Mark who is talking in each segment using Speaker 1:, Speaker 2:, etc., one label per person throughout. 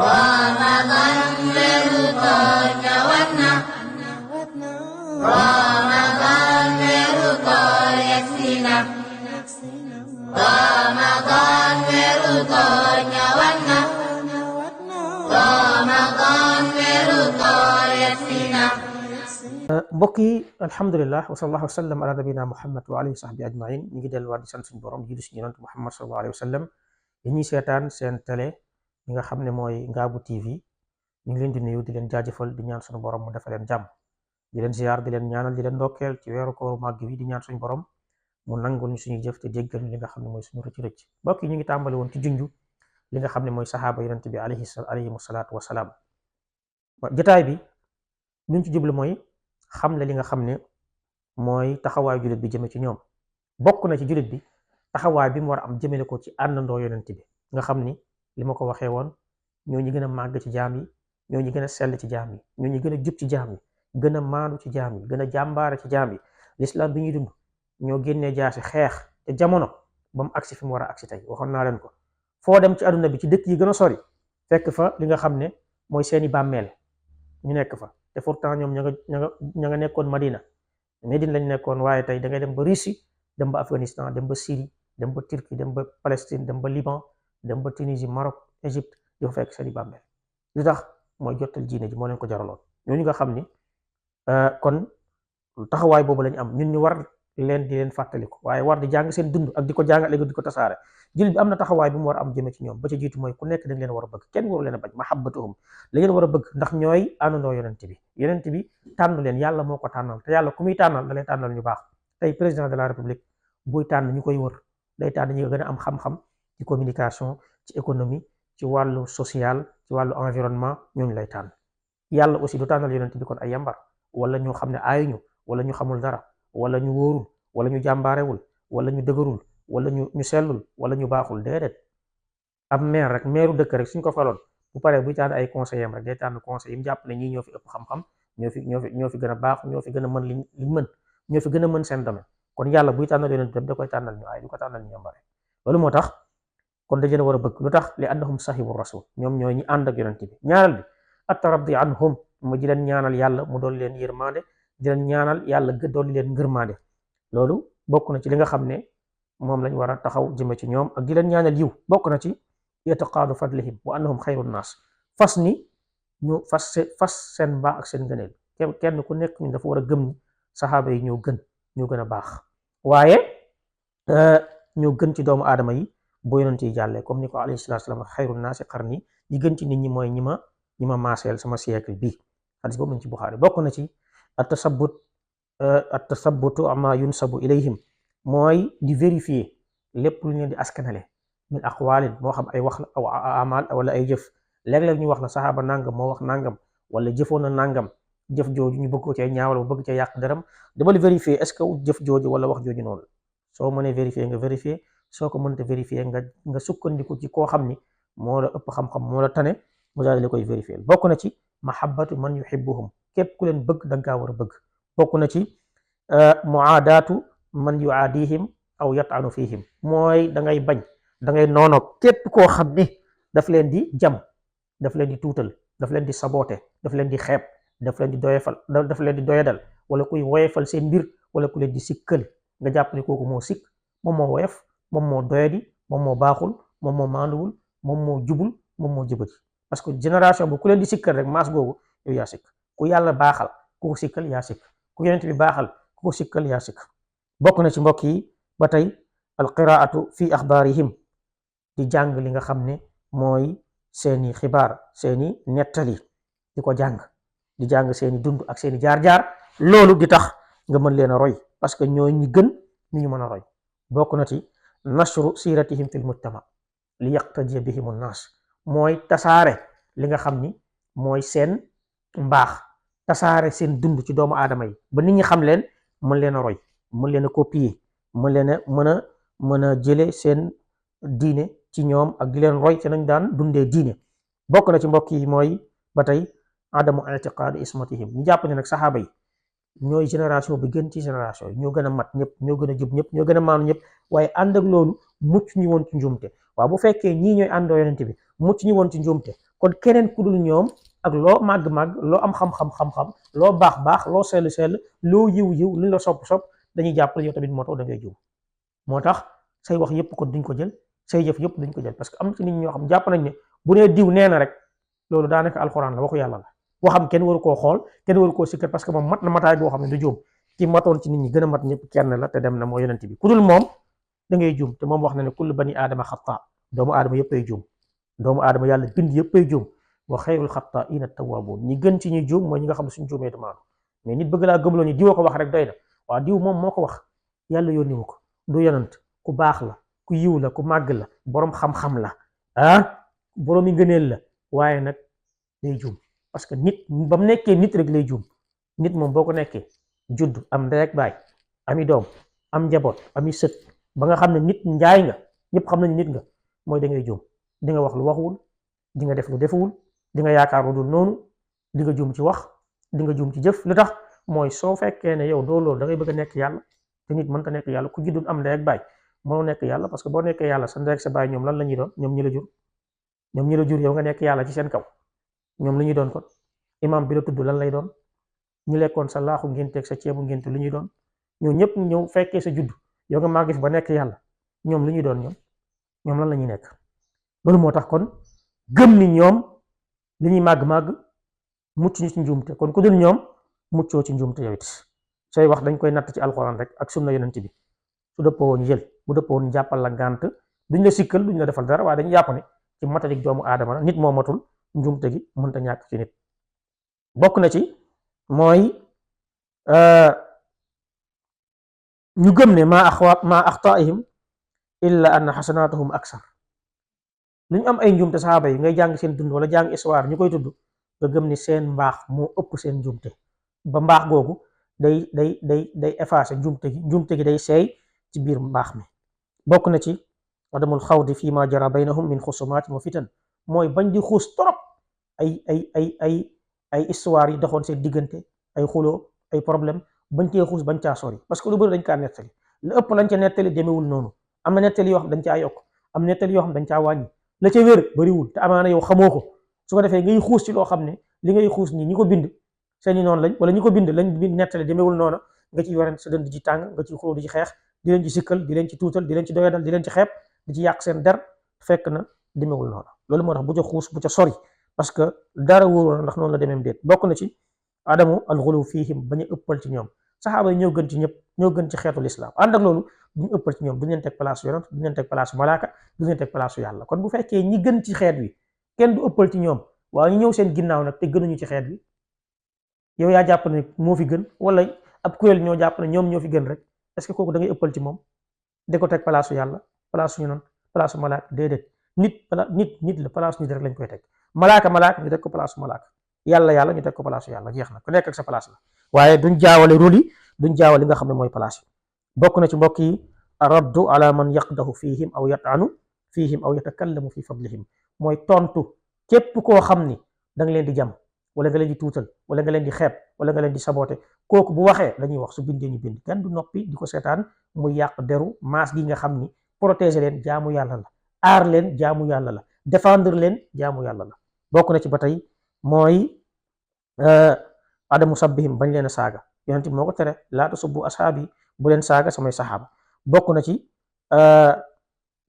Speaker 1: Ramadan weeru koor ñëwaat na Ramadan weeru koor yegsi na Ramadan weeru koor ñëwaat na Ramadan weeru koor yegsi na
Speaker 2: mbokk yi alhamdulilah wa sallallahu wa sallam ala nabina muhammad wa alihi wa sahbi ajmain ñu ngi delluwaat di sant suñu borom julli suñu yonent muhammad sallallahu alayhi wa sallam yi ñuy seetaan seen télé ñi nga xam ne mooy Ngabou TV ñu ngi leen di nuyu di leen jaajëfal di ñaan suñu borom mu defal leen jàmm di leen ziar di leen ñaanal di leen ndokkeel ci weeru koor màgg wi di ñaan suñu borom mu nangul ñu suñuy jëf te jéggal ñu li nga xam ne mooy suñu rëcc rëcc mbokk yi ñu ngi tàmbali woon ci junju li nga xam ne mooy saxaaba yonent bi alayhimu salaatu wasalaam jotaay bi luñ ci jublu mooy xam le li nga xam ne mooy taxawaay jullit bi jëme ci ñoom bokk na ci jullit bi taxawaay bi mu war a am jëmale ko ci àndandoo yonent bi nga xam ni li ma ko waxee woon ñoo ñi gën a màgg ci jaam yi ñoo ñi gën a sell ci jaam yi ñoo ñi gën a jub ci jaam yi gën a maandu ci jaam yi gën a jàmbaare ci jaam yi lislaam bi ñuy dund ñoo génnee jaasi xeex te jamono ba mu agsi fi mu war a agsi tey waxoon naa leen ko foo dem ci àdduna bi ci dëkk yi gën a sori fekk fa li nga xam ne mooy seeni bàmmeel ñu nekk fa te pourtant ñoom ña nga nekkoon Médine lañ nekkoon waaye tey da ngay dem ba Russie dem ba Afghanistan dem ba Syrie dem ba Turquie dem ba Palestine dem ba Liban dem ba Tunisie Maroc Égypte di fa fekk seeni bàmmeel li tax mooy jottal diine ji moo leen ko jaraloon ñooñu nga xam ni kon taxawaay boobu lañ am ñun ñu war leen di leen fàttaliku waaye war di jàng seen dund ak di ko jàngale di ko tasaare jullit bi am na taxawaay bu mu war a am jëme ci ñoom ba ca jiitu mooy ku nekk dañ leen war a bëgg kenn waru leen a bañ mahabbatuhum la leen war a bëgg ndax ñooy àndandoo yonent bi tànn leen yàlla moo ko tànnal te yàlla ku muy tànnal da lay tànnal ñu baax tey président de la république buy tànn ñu koy wër day tànn ñi gën a am xam-xam ci communication ci économie ci wàllu social ci wàllu environnement ñooñu lay tànn yàlla aussi du tànnal yonent bi kon ay yambar wala ñu xam ne aayuñu wala ñu xamul dara wala ñu wóorul wala ñu jàmbaarewul wala ñu dëgërul wala ñu sellul wala ñu baaxul déedéet am maire rek maireu dëkk rek suñ ko faloon bu paree buy tànn ay conseillers am rek day tànn conseil yi mu jàpp ne ñii ñoo fi ëpp xam-xam ñoo fi gën a baax ñoo fi gën a mën liñ mën ñoo fi gën a mën seen domaine kon yàlla buy tànnal yonent bi da koy tànnal ñu ay du ko tànnal ñu yambare loolu moo tax kon dañ leen war a bëgg lu tax li annahum sahibu rasul ñoom ñooy ñi ànd ak yonent bi ñaareel bi at-taraddi anhum mu di leen ñaanal yàlla mu doon leen yërmande di leen ñaanal yàlla doon leen ngërmande loolu bokk na ci li nga xam ne moom lañ war a taxaw jëme ci ñoom ak di leen ñaanal yiw bokk na ci itiqaadu fadlihim wa annahum xayru naas fas ni ñu fas seen mbaax ak seen ngëneel kenn ku nekk ñu dafa war a gëm ni saxaaba yi ñoo gën a baax waaye ñoo gën ci doomu aadama yi bu yonent yi jàllee comme ni ko alayhi salaatu salaam xayru naasi qarni ñi gën ci nit ñi mooy ñi ma maaseel sama siècle bii xadis boobu nañ ci Buxaari bokk na ci at-tasabbutu amma yunsabu ilayhim mooy di vérifier lépp lu ñu leen di askanale min aqwaalin moo xam ay wax la aw amal wala ay jëf léeg-léeg ñu wax la saxaaba nangam moo wax nangam wala jëfoon na nangam jëf jooju ñu bëgg ko cee ñaawal ba bëgg cee yàq dërëm dama vérifier est-ce que jëf jooju wala wax jooju noonu soo mënee vérifier nga vérifier soo ko mënta vérifier nga sukkandiku ci koo xam ni moo la ëpp xam-xam moo la tane mu daal di koy vérifier bokk na ci mahabbatu man yuhibbuhum képp ku leen bëgg da nga kaa war a bëgg bokk na ci muaadaatu man yuaadihim aw yataanu fihim mooy da ngay bañ da ngay noonoo képp koo xam ni daf leen di jam daf leen di tuutal daf leen di saboote daf leen di xeeb daf leen di doyadal wala kuy woyefal seen mbir wala ku leen di sikkal nga jàpp ne kooku moo sikk moom moo woyef moom moo doyadi moom moo baaxul moom moo maanduwul moom moo jubul moom moo jubati parce que génération bu ku leen di sikkal rek maas googu yow yaa sikk ku yàlla baaxal ku ko sikkal yaa sikk ku yonent bi baaxal ku ko sikkal yaa sikk bokk na ci mbokk yi ba tey alqiraatu fi axbaarihim di jàng li nga xam ne mooy seeni xibaar seeni nettali di ko jàng di jàng seeni dund ak seeni jaar-jaar loolu di tax nga mën leen a roy parce que ñooy ñi gën ñu mën a roy bokk na ci nashru siratihim fil mujtama li yaqtadiya bihim an-nas mooy tasaare li nga xam ni mooy seen mbaax tasaare seen dund ci doomu aadama yi ba nit ñi xam leen mën leen a roy mën leen a copier mën a jële seen diine ci ñoom ak di leen roy ci nañ daan dundee diine bokk na ci mbokk yi mooy ba tey adamu i'tiqaadi ismatihim ñu jàpp ne nag saxaaba yi ñooy génération bi gën ci génération yi ñoo gën a mat ñëpp ñoo gën a jub ñëpp ñoo gën a maanu ñëpp waaye ànd ak loolu mucc ñu woon ci njuumte waaw bu fekkee ñii ñooy àndoo yonent bi mucc ñu woon ci njuumte kon keneen ku dul ñoom ak loo màgg-màgg loo am xam-xam loo baax loo sell loo yiw lu la sopp dañuy jàppale yow tamit moo tax da ngay juum moo tax say wax yëpp kon duñ ko jël say jëf yëpp duñ ko jël parce que am ci nit ñoo xam jàpp nañ ne bu nee diw nee na rek loolu daanaka alxuraan la waxu yàlla la waxam kenn waru koo xool kenn waru koo sikkal parce que moom mat na mataay boo xam ne du juum ki matoon ci nit ñi gën a mat ñëpp kenn la te dem na moo yonent bi ku dul moom da ngay juum te moom wax na ne kullu bani aadama xataa doomu aadama yëpp ay juum doomu aadama yàlla bind yëpp ay juum wa xayrul xataa'iina tawwaabuun ñi gën ci ñuy juum mooy ñi nga xam ne suñ juumee du maanu mais nit bëgg laa gëmloo ni diwoo ko wax rek doy na waaw diw moom moo ko wax yàlla yónni wu ko du yonent ku baax la ku yiw la ku màgg la boroom xam-xam la boroom yi ngëneel la waaye nag day juum parce que nit ba mu nekkee nit rek lay juum nit moom boo ko nekkee judd am ndey ak baay ami doom am njaboot ami sët ba nga xam ne nit njaay nga ñëpp xam nañ nit nga mooy da ngay juum di nga wax lu waxuwul di nga def lu defuwul di nga yaakaar lu dul noonu di nga juum ci wax di nga juum ci jëf lu tax mooy soo fekkee ne yow doo loolu da ngay bëgg a nekk yàlla te nit mënta nekk yàlla ku juddul am ndey ak baay mënoo nekk yàlla parce que boo nekkee yàlla sa ndey ak sa baay ñoom lan la ñuy doon ñoom ñi la jur yow nga nekk yàlla ci seen kaw ñoom lu ñuy doon kon imam bi la tudd lan lay doon ñu lekkoon sa laaxu ngénteeg sa ceebu ngénte lu ñuy doon ñoo ñëpp ñëw fekkee sa judd yow nga màgg fi ba nekk yàlla ñoom lu ñuy doon ñoom lan la ñuy nekk loolu moo tax kon gëm ni ñoom li ñuy màgg-màgg mucc ñu ci njuumte kon ku dul ñoom muccoo ci njuumte yow it sooy wax dañ koy natt ci alxuraan rek ak sunna yonent bi su dëppoo woon jël bu dëppoo woon jàppal la gànt duñ la sikkal duñ la defal dara waaye dañu jàpp ne ci matadik doomu aadama la nit moo matul njuumte gi mënta ñàkk ci nit bokk na ci mooy ñu gëm ne maa axtaihim illa anna xasanaatuhum aksar lu ñu am ay njuumte saxaaba yi ngay jàng seen dund wala jàng histoire ñu koy tudd nga gëm ni seen mbaax moo ëpp seen njuumte ba mbaax googu day effacer njuumte gi day seey ci biir mbaax mi bokk na ci adamul xawdi fii ma jara baynahum min xusumaatin wa fitan mooy bañ di xuus torop ay histoire yi doxoon seen diggante ay xuloo ay problème bañ cee xuus bañ caa sori parce que lu bëri dañ kaa nettali lu ëpp lañ ca nettali demewul noonu am na nettali yoo xam dañ caa yokk am nettali yoo xam dañ caa wàññi la ca wér bariwul te amaana yow xamoo ko su ko defee ngay xuus ci loo xam ne li ngay xuus nii ñi ko bind seeni noonu lañ wala ñi ko bind lañ bind nettali demewul noonu nga ci yoreen sa dënd di ci tàng nga ci xuloo di ci xeex di leen ci sikkal di leen ci tuutal di leen ci doyadal di leen ci xeeb di ci yàq seen der fekk na demewul noonu loolu moo tax bu ca xuus bu ca sori parce que dara wóoru ndax noonu la demeem déet bokk na ci adamu alxulu fihim bañ a ëppal ci ñoom saxaaba yi ñoo gën ci ñëpp ñoo gën ci xeetu lislaam ànd ak loolu duñu ëppal ci ñoom duñu leen teg place yonent duñu leen teg place malaaka duñu leen teg place yàlla kon bu fekkee ñi gën ci xeet wi kenn du ëppal ci ñoom waaye ñu ñëw seen ginnaaw nag te gënuñu ci xeet wi yow yaa jàpp ne moo fi gën wala ab kuréel ñoo jàpp ne ñoom ñoo fi gën rek est-ce que kooku da ngay ëppal ci moom de ko teg place yàlla place yonent place malaaka déedéet nit la place nit rek lañ koy teg malaaka ñu teg ko place malaaka yàlla ñu teg ko place yàlla jeex na ku nekk ak sa place la waaye duñ jaawale rôle yi duñ jaawale li nga xam ne mooy place yi bokk na ci mbokk yi raddu ala man yaqdahu fihim aw yat'anu fihim aw yatakallamu fi fadlihim mooy tontu képp koo xam ni da nga leen di jam wala nga leen di tuutal wala nga leen di xeeb wala nga leen di saboté kooku bu waxee dañuy wax su bindee ñu bind kenn du noppi di ko seetaan muy yàq deru maas gi nga xam ni protéger leen jaamu yàlla la aar leen jaamu yàlla la défendre leen jaamu yàlla la bokk na ci ba tey mooy adamu sabbihim bañ leen a saaga yonent bi moo ko tere laa tasubbu ashaabi bu leen saaga samay saxaaba bokk na ci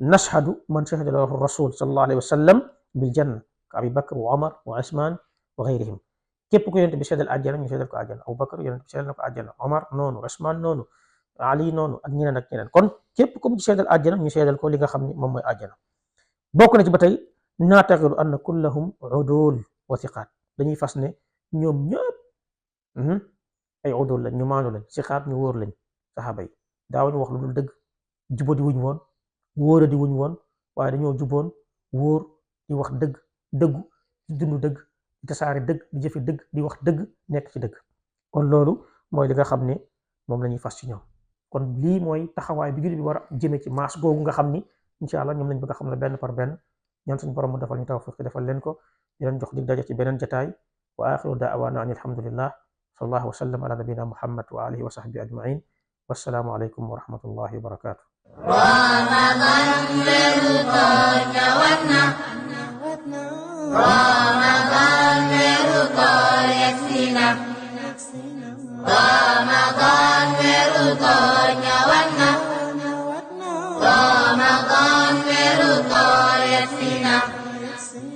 Speaker 2: nashhadu man shahida lahu rasul sallallahu alayhi wa sallam bil janna ka abi bakr wa omar wa usman wa gayrihim képp ku yonent bi seedal àjjana ñu seedal ko àjjana abu bakr yonent bi seedal na ko àjjana omar noonu usman noonu ali noonu ak ñeneen kon képp ku mu ci seedal àjjana ñu seedal ko li nga xam ni moom mooy àjjana bokk na ci ba tey naataqidu anna kullahum udul wa thiqaat dañuy fas ne ñoom ñëpp ay udul lañ ñu maanu lañ siqaat ñu wóor lañ saxaaba yi daawuñu wax lu dul dëgg jubadi wuñ woon wóoradi wuñ woon waaye dañoo juboon wóor di wax dëgg dëggu di dund dëgg di tasaare dëgg di jëfe dëgg di wax dëgg nekk ci dëgg kon loolu mooy li nga xam ne moom la ñuy fas ci ñoom kon lii mooy taxawaay bi jullit bi war a jëme ci maas googu nga xam ni incha allah ñoom lañ bëgg a xam ne benn par benn ñaan suñu borom mu defal ñu tawfiq defal leen ko di leen jox dig daje ci beneen jataay wa axiru daawaana an alhamdulillah sallallahu wa sallam ala nabina muhammad wa alihi wa sahbi ajmain wassalaamu aleykum wa rahmatullahi wa barakatuh
Speaker 1: Ramadan weeru koor ñëwaat na Ramadan weeru koor yegsi na Ramadan weeru koor ñëwaat na Ramadan weeru koor yegsi na